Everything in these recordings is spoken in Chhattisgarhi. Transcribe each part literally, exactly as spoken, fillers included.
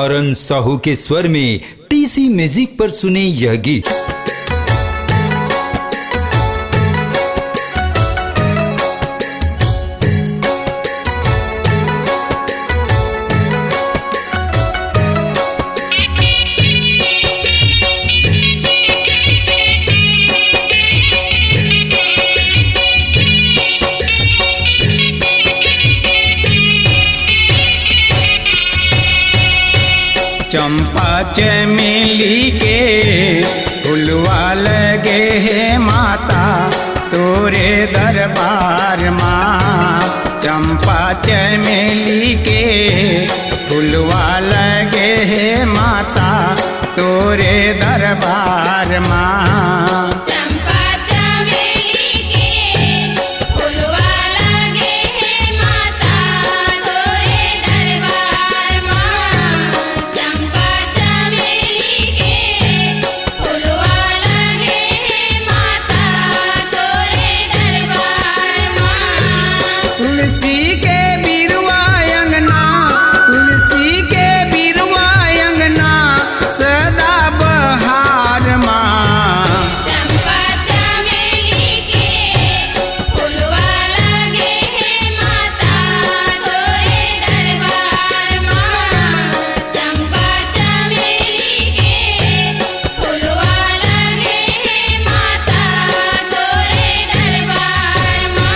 करण साहू के स्वर में टीसी म्यूजिक पर सुने यह गीत। चंपा चमेली के फुलवा लगे हे माता तोरे दरबार मा। चंपा चमेली के फुलवा लगे हे माता तोरे दरबार मा। चंपा चमेली के फुलवा लगे हे माता तोरे दरबार मा। चंपा चमेली के फुलवा लगे हे माता तोरे दरबार मा। तुलसी के बिरुवा अंगना, तुलसी के बिरुवा अंगना सदा बहार मा। चंपा चमेली के फुलवा लगे हे माता तोरे दरबार मा। चंपा चमेली के फुलवा लगे हे माता तोरे दरबार मा।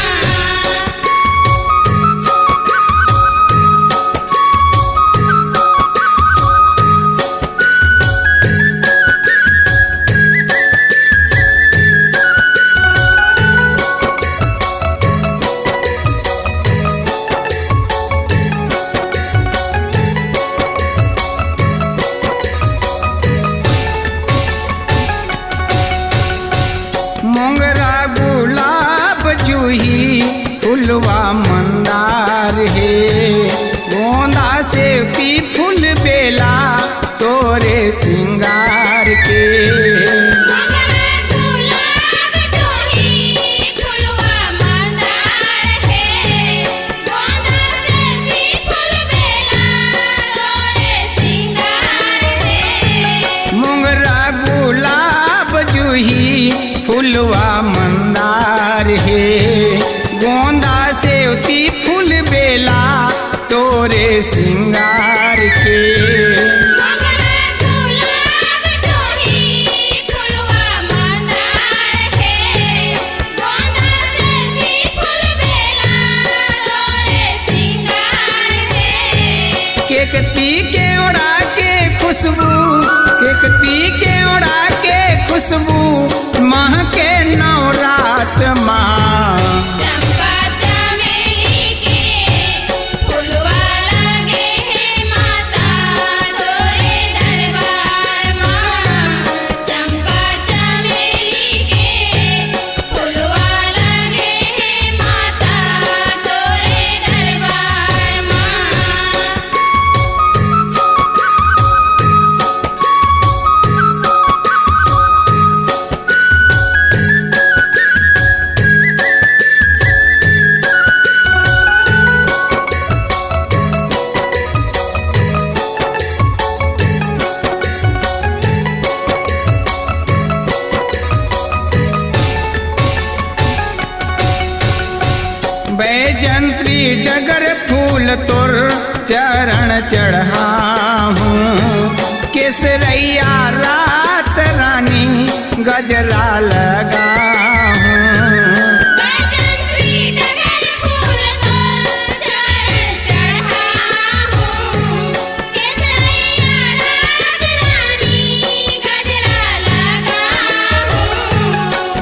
मोंगरा गुलाब जूही फुलवा मंदार हे, गोंदा सेवती फूल बेला तोरे सिंगार के। मोंगरा गुलाब जूही फुलवा मंदार हे, गोंदा सेवती फूल बेला तोरे सिंगार हे। मोंगरा गुलाब जूही फुलवा मंदार हे, गोंदा सेवती फूल बेला तोरे सिंगार के। मोंगरा गुलाब जूही फुलवा मंदार हे, गोंदा सेवती फूल बेला तोरे सिंगार हे। केकती केवड़ा के खुशबू, केकती केवड़ा के खुशबू महके नवरात मा। चंपा चमेली के फुलवा लगे हे माता तोरे दरबार मा। चंपा चमेली के फुलवा लगे हे माता तोरे दरबार मा। बैजंत्री डगर फूल तोर चरण चढ़ाहूँ, केसरैया रात रानी गजरा लगाहूँ। बैजंत्री डगर फूल तोर चरण चढ़ाहूँ, केसरैया रात रानी गजरा लगाहूँ।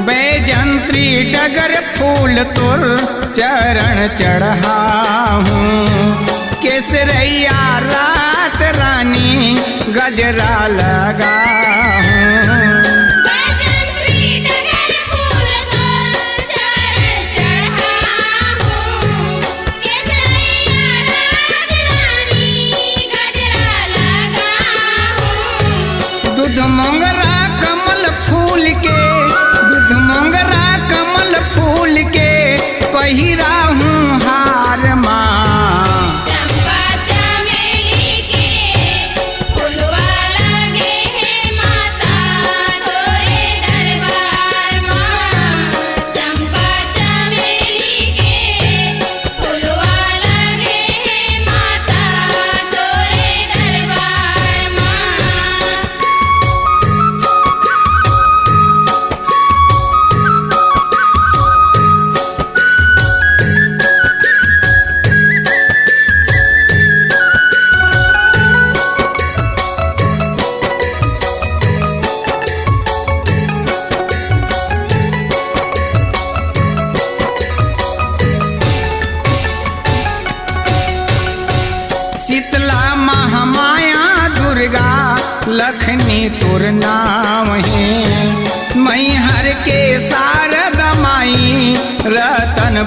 बैजंत्री डगर फूल तोर चरण चढ़ाहूँ, केसरैया रात रानी गजरा लगाहूँ। बैजंत्री डगर फूल तोर चरण चढ़ाहूँ, केसरैया रात रानी गजरा लगाहूँ। दूध मोंगरा कमल फूल के, दूध मोंगरा कमल फूल के पहिराहूँ हार मा। चंपा चमेली के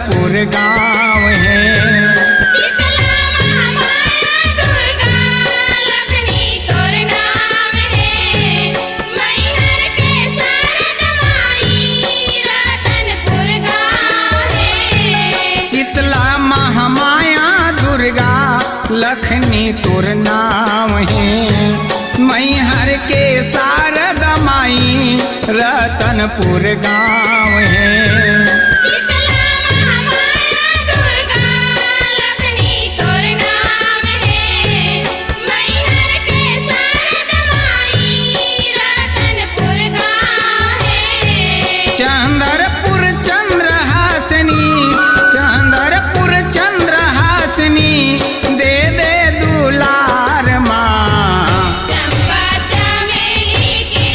पुर गाँव हे। शीतला महामाया दुर्गा लखनी तोर नाम हे। मैहर के शारदा माई रतनपुर गाँव हे। शीतला महामाया दुर्गा लखनी तोर नाम हे। मैहर के शारदा माई रतनपुर गाँव हे। शीतला महामाया दुर्गा लखनी तोर नाम हे। मैहर के शारदा माई रतनपुर गाँव हे। चंदरपुर चंद्रहासिनी, चंदरपुर चंद्रहासिनी, दे दे दुलार माँ। चंपा चमेली के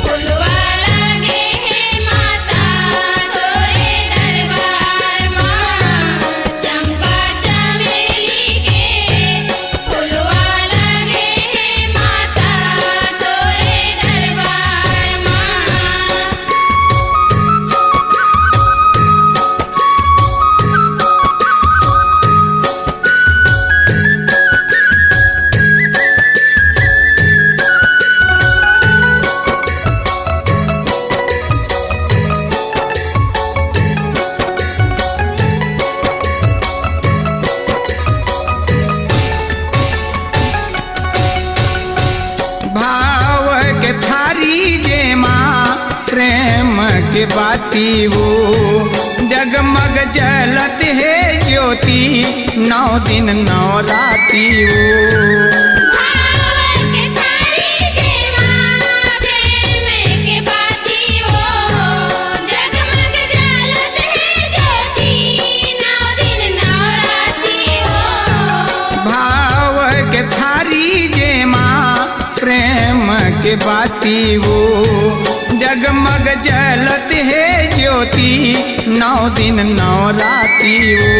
फुलवा लगे हे माता तोरे दरबार माँ। चंपा चमेली के फुलवा लगे हे माता तोरे दरबार माँ। भाव के थारी जेमा प्रेम के बाती वो, जगमग जलत हे ज्योति नौ दिन नौ राती वो। भाव के थारी जेमा प्रेम के बाती वो, जगमग जलत हे ज्योति नौ दिन नौ राती वो। भाव के थारी जेमा प्रेम के बाती वो, जगमग जलत हे ज्योति नौ दिन नौ राती वो।